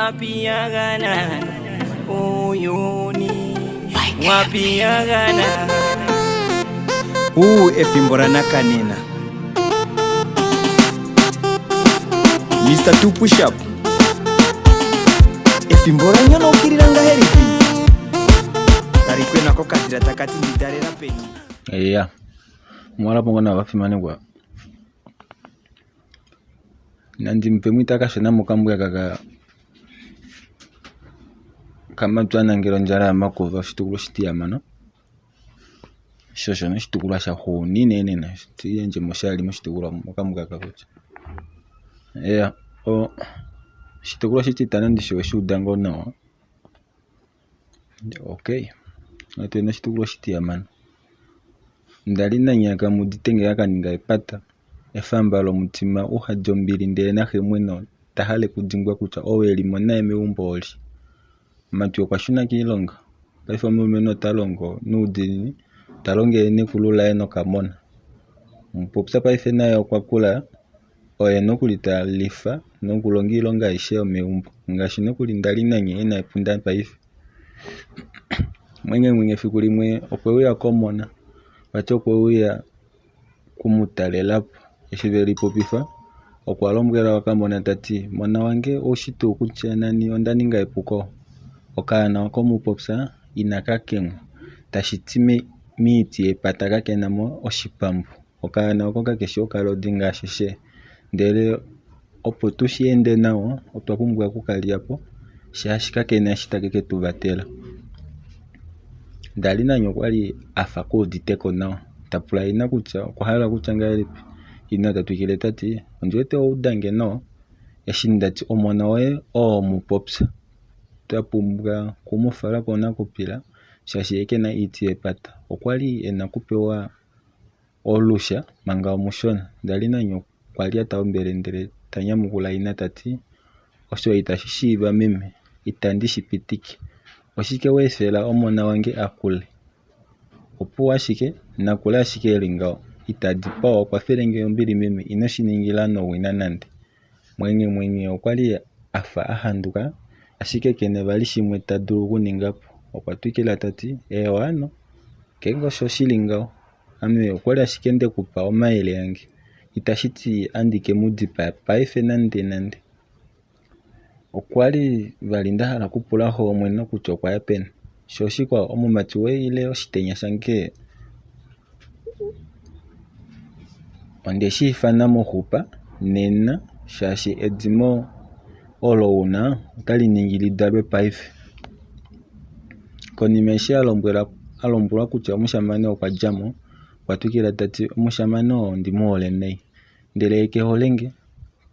Wapiyagana uuyuni wapiyagana Uu efimbo lanakanena Mr. Two Push Up efimbo la nyonaukilila ngahelipi talikwena kokadila takati ndidalela peni Eya, omwalapo ngoo nava fimanekwa. Nandi mupe mwita kashona mokambwa kaka kamapya nangela ondjala yamakuva oshitukulwa oshitihamano sho shone oshitukulwa shaxuuninwa nena tiyandje moshali moshitukulwa mokambwa aka kutya eya oshitukulwa oshititano ndishi oweshuuda ngoo nawa okay natuyeni oshitukulwa oshitihamano ndali nanyaka muditenge akaninga epata efamba lomutima uhadi ombili ndele naxemweno tahale kudimbwa kutya ou elimo naye meumbo oli. Matwi okwa shuna kiilonga paife omulumenhu ota longo noudiinini ta longele nekulu laye nokamona. Mupopya paife naye okwa kula oye nokuli ta lifa nokulonga oilonga aishe yomeumbo ngaashi nokuli ndali nanye ena epunda paife. Mwengemwenge efiku limwe okwe uya komona vati okwe uya okumutalela po. Eshi ve lipopifa okwa lombwela okamona ta ti, mona wange oushi tuu kutya nani onda ninga epuko? Okaana oko mupopya inaka kengwa, tashi ti miiti yepata kakena mo oshipambu. Okaana oko kakeshi okalodi ngaashi xe. Ndele opo tushi ende nawa otwa pumbwa okukalya po shaashi kakena eshi take ke tu vatela. Ndali nanye okwali afa kuuditeko nawa ta pula ina kutya okwa hala kutya ngahelipi. Ina ta twikile ta ti ondi wete owa udange nawa eshi ndati omona woye oo mupopya twa pumbwa okumufala konakupila shaashi ye kena oiti yepata. Okwali ena okupewa olusha manga omushona. Ndali nanye okwa lyata ombele ndele ta nyamukula ina ta ti osho itashi shiiva meme, itandi shi pitike. Oshike wa efela omona wange a kule? Opuwo ashike, nakule ashike eli ngaho. Ita dipawa, kwafele nge ombili meme, ino shi ningila nowina nande. Mwengemwenge okwa li a fa a handuka, ashike ke na vali shimwe ta dulu okuninga po. Okwa twikila ta ti, Eewa hano, ngeenge osho shi li ngaho, ame okwa li ashike nde ku pa omayele ange. Itashi ti andi ke mu dipaya paife nandenande. Okwa li vali nda hala okupula xoomweno kutya okwa ya peni. Sho oshikwao, omumati woye ile oshitenya shange onde shi ifana moxupa nena shaashi edimo olo u na otali ningi li dalwe paife. Konima eshi a lombwelwa kutya omushamane okwa dja mo, okwa twikila ta ti, Omushamane oo ondi mu hole nai. Ndele ye ke hole nge.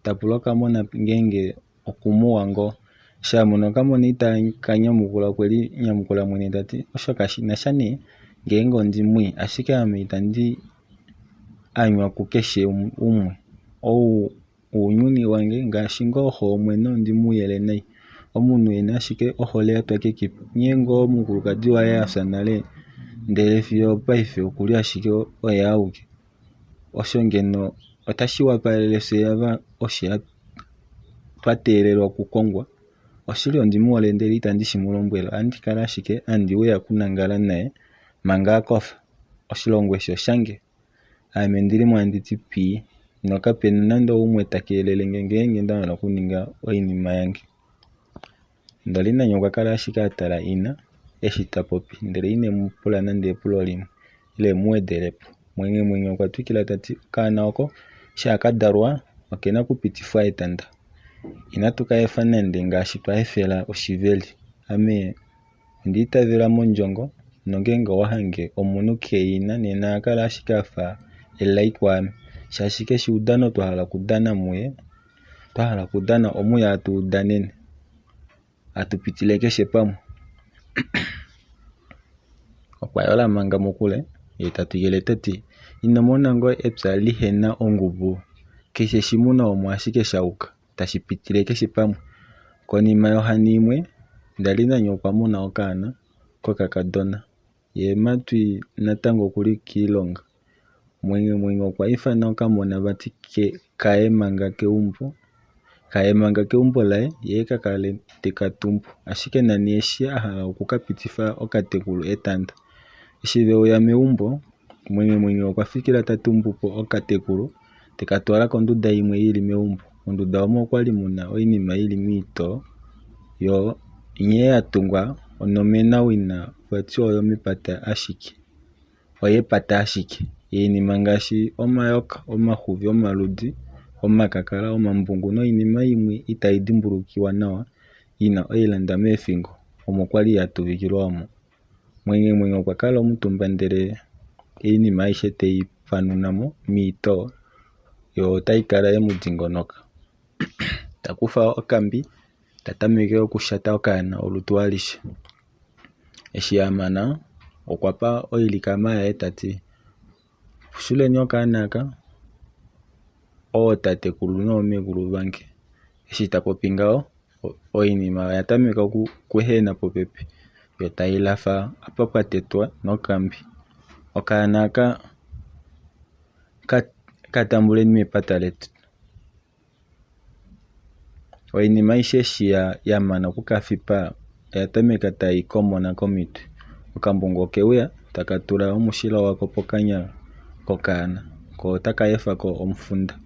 Ta pula okamona ngeenge okumuwa ngoo. Eshi a mona okamona ita ka nyamukula okwe li nyamukula mwene ta ti, Osho kashi na sha nee ngeenge ondi mwii, ashike ame itandi anywa kukeshe umwe. Ou ounyuni wange ngaashi ngoo xoomwene ondi mu yele nai. Omunhu e na ashike ohole ya twa kekipa. Nghee ngoo omukulukadi waye a fya nale ndele fiyo opaife okuli ashike oye auke. Osho ngeno otashi wapalele fye ava osho twa teelelwa okukongwa. Oshili ondi mu hole ndele itandi shi mu lombwele. Ohandi kala ashike handi uya okunangala naye manga a kofa. Oshilongo eshi oshange, ame ndi li mo handi ti pii nokape na nande oumwe ta keelele nge ngeenge nda hala okuninga oinima yange. Ndalinanya okwa kala ashike a tala ina eshi ta popi ndele ine mu pula nande epulo limwe ile e mu wedele po. Mwengemwenge okwa twikila ta ti okaana oko shaa ka dalwa oke na okupitifwa etanda. Inatu ka efa nande ngaashi twa efela oshiveli. Ame onda itavela mondjongo nongeenge owa hange omunhu ke i na nena oha kala ashike a fa elai kwaame shaashi keshe oudano twa hala okudana muye twa hala okudana omuye hatu u danene hatu pitile keshe pamwe. Okwa yola manga mokule ye ta twikile ta ti, Ino mona ngoo epya lihe na ongubu? Keshe shimuna omo ashike sha yuka, tashi pitile keshe pamwe. Konima yohani imwe, Ndalinanya okwa mona okaana kokakadona. Ye Matwi natango okuli kiilonga. Mwengemwenge okwa ifana okamona vati kaye manga keumbo. Kaye manga keumbo laye yee ka kale teka tumbu ashike nani eshi a hala oku ka pitifa okatekulu etanda. Eshi veuya meumbo Mwenye okwa fikila ta tumbu po okatekulu teka twala konduda imwe ili meumbo. Monduda omo okwali muna oinima ili miitoo yoo nghee ya tungwa onomena wina vati oyomepata ashike, oyepata ashike. Oinima ngaashi omayoka, omaxuvi omaludi, omakakala, omambungu noinima imwe itai dimbulukiwa nawa ina oilanda meefingo omo kwali ya tuvikilwa omo. Mwenye okwa kala omutumba ndele oinima aishe tei panunamo miitoo yo otai kala yemu dingonoka. Takufa okambi tatameke okushata okaana olutu alishe. Eshi amana okwapa oilikama yaye tati pushuleni okaana aka ootatekulu noomekulu vange. Eshi tapopi ngaho oinima oya tameka okuehena popepi yo tai lafa apa pwatetwa nokambi. Okaana aka katambuleni mepata letu. Oinima aishe eshi yamana okukafipa oya tameka tai komona komitwe. Okambungu okeuya taka tula omushila wako pokanya kokaana ko otaka efako omufunda.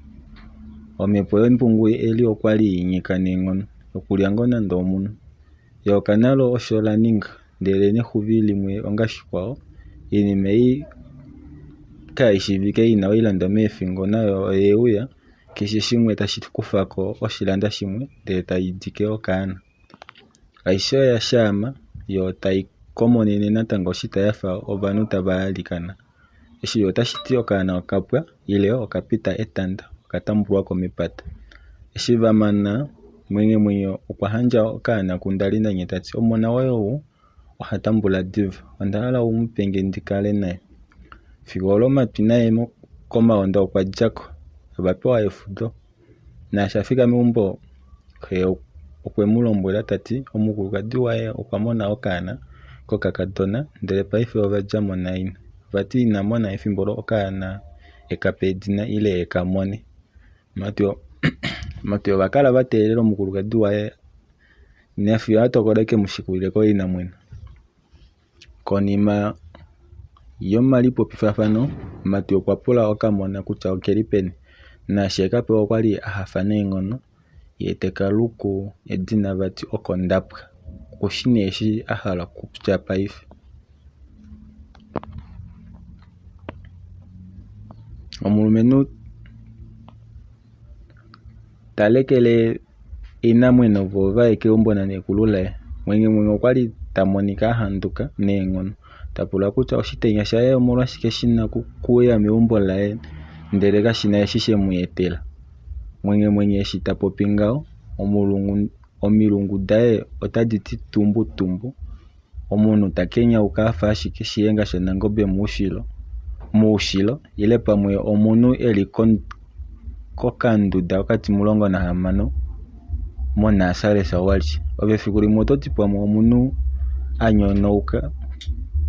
Omhepo yembungu eli okwali inyika neenghono okulya ngoo nande omunhu. Eyoka nalo osho la ninga ndele nexuvi limwe onga shikwao. Oinima ei kaishivike ina oilanda meefingo nayo oyeuya keshe shimwe tashi kufako oshilanda shimwe ndele tai dike okaana. Aishe oya shaama yo tai komonene natango oshita yafa ovanhu tava alikana. Eshi otashi ti okaana okapwa ile okapita etanda okatambulwako mepata. Eshi vamana Mwenye okwa handja okaana kuNdalinanye tati omona woye ou oha tambula diva onda hala umupenge ndikale naye. Fiyo olomatwi naye komaonda okwa djako ovapewa efudo. Naashi afika meumbo xe okwe mu lombwela tati omukulukadi waye okwa mona okaana kokakadona ndele paife ova djamo naina. Vati ina mona efimbo okaana ekape edina ile eka mone. Matwi ova kala va teelela omukulukadi waye nafiyo atokola eke mu shikulile koinamwenyo. Konima yomalipopifafano Matwi okwa pula okamona kutya okeli peni naashi ekapewa okwali ahafa neenghono yee teka luku edina vati oko Ndapwa. Okushi nee eshi ahala okutya paife. Omulumenhu talekele oinamwenyo vo vaye keumbo nanekulu laye. Mwenye okwali tamonika ahanduka neenghono tapula kutya oshitenya shaye omolwashike shina okuuya meumbo laye ndele kashina eshi shemu etela. Mwenye eshi tapopi ngaho omilungu daye otadi ti tumbu tumbu. Omunhu ta kenyauka afa ashike shiyenga shanangobe moushilo ile pamwe omunhu eli kokanduda okatimulongo nahamano monasalesa walye. Ove efiku limwe ototi pamwe omunhu anyonauka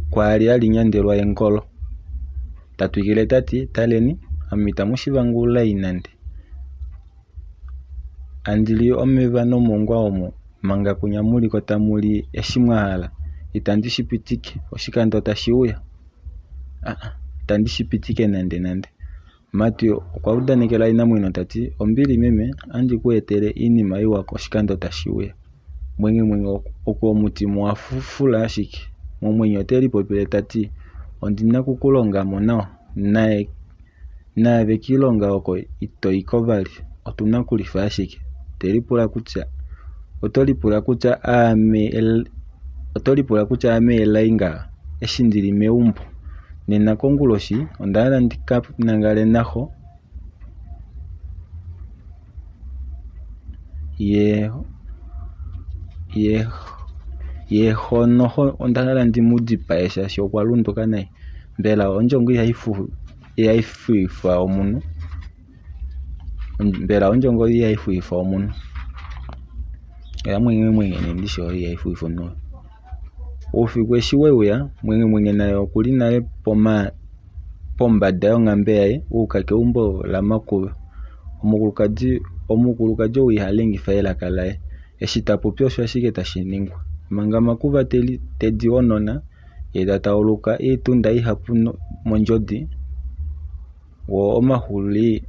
kwaali alinyandelwa enkolo. Tatwikile tati taleni ame itamu shiva oulai nande. Andili omeva nomongwa omo manga kunya muliko tamuli eshi mwahala. Itandi shi pitike oshikando tashi uya. Itandi shi pitike nande nande. Matwi okwa udanekela oinamwenyo tati ombili meme andi ku etele oinima iwa koshikando tashi uya. Mwenye oko omutima wafufula ashike. Momwenyo ote lipopile tati ondina okukulongamo nawa naave kiilonga oko itoyiko vali otuna okulifa ashike. Oto lipula kutya ame elai ngaa eshi ndili meumbo. Nena konguloshi onda hala ndika nangale naxo ye xo onda hala ndi mu dipae shaashi okwa lunduka nai. Mbela ondjongo ihai fuifa omunhu? Mbela ondjongo ihai fuifa omunhu? Oya mwenye nendishi oyo ihai fuifa omunhu. Oufiku eshi weuya mwenye naye okuli nale pombada yonghambe yaye uuka keumbo lamakuva. Omukulukadi Omukulukadi ou iha lengifa elaka laye. Eshi ta popi osho ashike tashi ningwa. Manga Makuva te di honona, ye ta tauluka oitunda ihapu mondjodi, woo omaxuli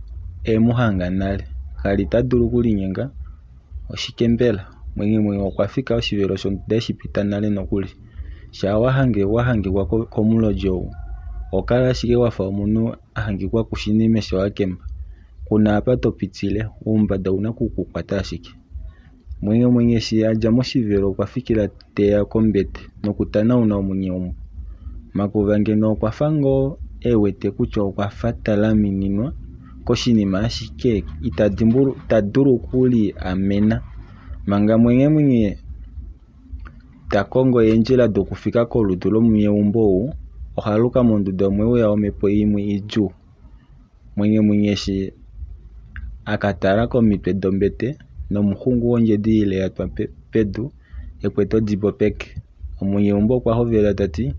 e mu hanga nale. Ka li ta dulu okulinyenga. Oshike mbela? Mwengemwenge okwa fika oshivelo shonduda eshi pita nale nokuli. Shaa wa hange wa hangikwa komulodi ou, oho kala ashike wa fa omunhu a hangikwa kushinime showakemba. Ku na apa to pitile, oumbada ou na oku ku kwata ashike. Mwengemwenge eshi a dja moshivelo okwa fikila te ya kombete nokutanauna omunyeumbo. Makuva ngeno okwa fa ngoo e wete kutya okwa fa ta lamininwa koshinima ashike ita dulu okuliamena. Manga Mwengemwenge ta kongo eendjila dokufika kolutu lomunyeumbo ou, ohaluka monduda omwe uya omhepo imwe idjuu. Mwengemwenge eshi a ka tala komitwe dombete nomuxungu wondjedi ile ya twa pedu e kwete odibo peke. Omunyeumbo okwa hovela ta ti,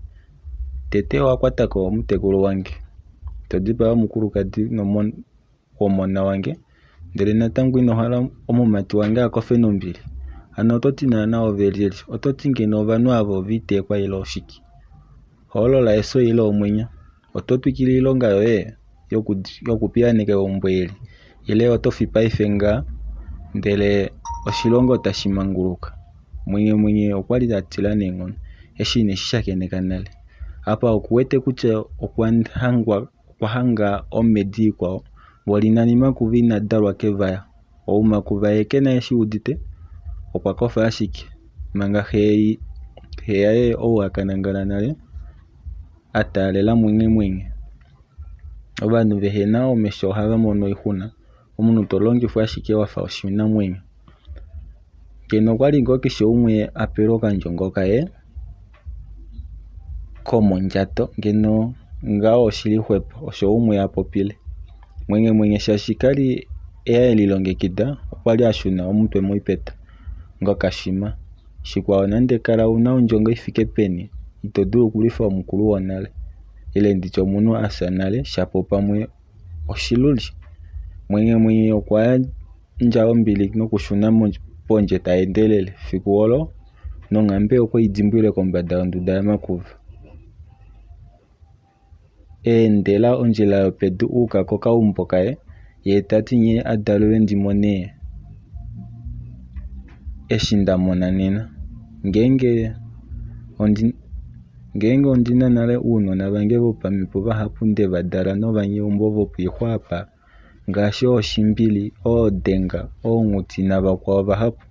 Tete owa kwata ko omutekulu wange, to dipaa omukulukadi womona wange, ndele natango ino hala omumati wange a kofe nombili? Hano oto ti naanaa ove lyelye? Oto ti ngeno ovanhu ava ova iteekwa ile oshike? Hoolola efyo ile omwenyo. Oto twikile oilonga yoye yokupiyaaneka eumbo eli ile oto fi paife ngaha ndele oshilongo tashi manguluka? Mwenyemwenye okwa li a tila neenghono eshi ine shi shakeneka nale. Apa oku wete kutya okwa hanga omhedi ikwao, mboli nani Makuva ina dalwa kevaya. Ou Makuva ye ke na eshi udite, okwa kofa ashike manga xe yaye ou a ka nangala nale a taalela mwengemwenge. Ovanhu vehe na omesho ohava mono oixuna. Omunhu to longifwa ashike wa fa oshinamwenyo. Ngeno okwali ngoo keshe umwe a pelwe okandjongo kaye komondjato ngeno ngaho oshili xwepo, osho umwe a popile. Mwengemwenge shaashi kali e lilongekida okwali a shuna omutwe moipeta ngokashima. Shikwao nande kala una ondjongo ifike peni ito dulu okulwifa omukulu wonale ile nditye omunhu afya nale shapo pamwe oshiluli. Mwengemwenge okwa yandja ombili nokushuna pondje ta endelele. Fiku olo nonghambe okwe i dimbwile kombada yonduda yaMakuva. Eendela ondjila yopedu a yuka kokaumbo kaye yee tati nghee a dalelwe ndi mone eshi nda mona nena. Ngeenge ondi na nale ounona vange vopamhepo vahapu nde va dala novanyeumbo vopoixwa apa ngaashi ooShimbili, ooDenga, ooNghuti navakwao vahapu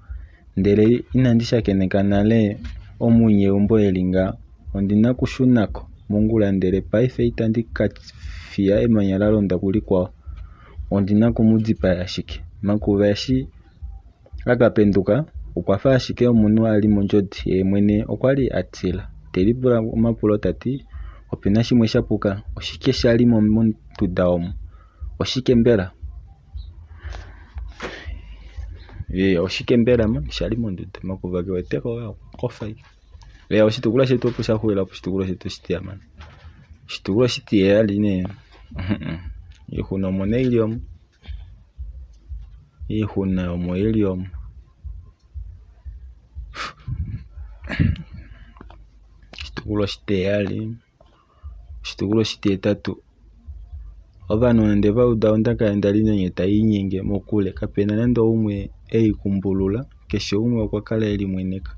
ndele inandi shakeneka nale omunyeumbo e li ngaha. Ondi na okushuna ko mongula ndele paife itandi ka fiya emanya la londa kulikwao. Ondi na oku mu dipaya ashike. Makuva eshi a ka penduka okwa fa ashike omunhu a li mondjodi yee mwene okwa li a tila. Te lipula omapulo ta ti, Ope na shimwe sha puka? Oshike sha li mo monduda omu? Oshike mbela? Oshike mbela sha li monduda? Makuva ke wete ko okwa kofa ashike. Oshitukulwa shetu opo sha xulila poshitukulwa shetu oshitihamano. Oshitukulwa oshitiheyali nee, oixuna omo nee ili omo. Iihuna omo ili omo. Oshitukulwa oshitiheyali, oshitukulwa oshitihetatu. Ovanhu nande va uda ondaka yaNdalinyenye tai linyenge mokule, kape na nande oumwe ei kumbulula. Keshe umwe okwa kala e limweneka.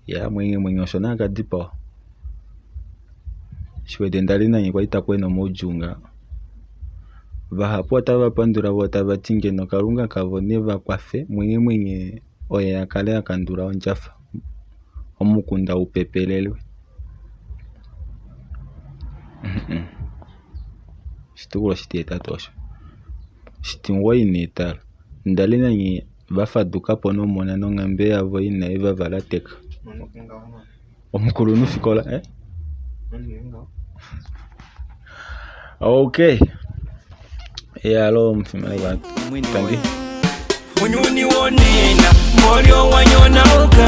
Ya mwengemwenge osho nee a ka dipawa. Shi wete Ndalinanye kwali ta kwena omaudjuu ngaho. Vahapu otava pandula vo tava ti ngeno Kalunga kavo ne va kwafe mwengemwenge oye a kale a kandula ondjafa omukunda u pepelelwe. Oshitukulwa oshitihetatu osho. Oshitimugoi nee tala. Ndalinanye va faduka po nomona nonghambe yavo ina ye va valateka. Omukulunhufikola eh? Okay. Eyalo omufimanekwa. Tangi. Munyuni wonena, molyo wanyonauka.